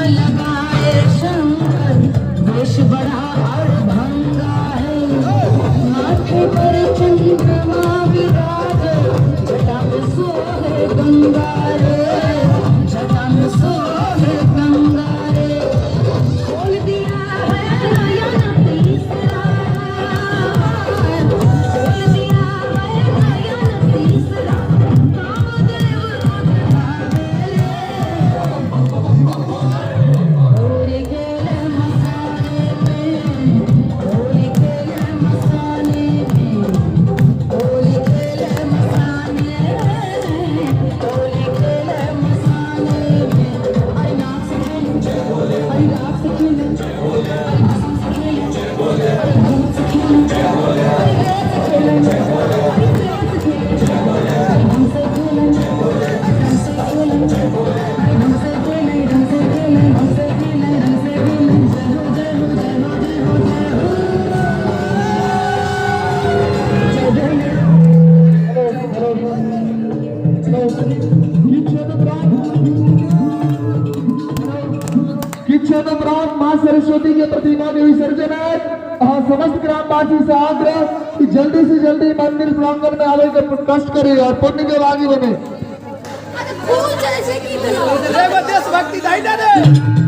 लगाए शंकर, वेश बड़ा अड़भंगा है। माथे पर चंद्रमा विराजे, जटा में सोहे गंगा रे, जटा में सोहे गंगा रे। खोल दिया है नयन तीसरा, खोल दिया है नयन तीसरा, कामदेव को जगावे रे। होली खेले मसाने में, होली खेले मसाने में, होली खेले मसाने में, होली खेले मसाने में। अरे नाग से खेले, अरे राग से खेले, अरे भस्म से खेले, अरे भूत से खेले, अरे रेत से खेले, अरे प्रेत से खेले, अरे ढंग से खेले, रंग से खेले, अरे ढंग से खेले, रंग से खेले, ढंग से खेले, रंग से खेले। जय हो, जय हो, जय हो, जय हो, जय हो, जय भोले। Hello, hello, hello. किछु उपरांत, किछु उपरांत माँ सरस्वती के प्रतिमा के विसर्जन है। अहाँ समस्त ग्रामवासी से आग्रह कि जल्दी से जल्दी मंदिर प्रांगण में आवे के कष्ट करे और पुण्य के भागी बने। फूल चले छै की? एगो देशभक्ति दही दे दे।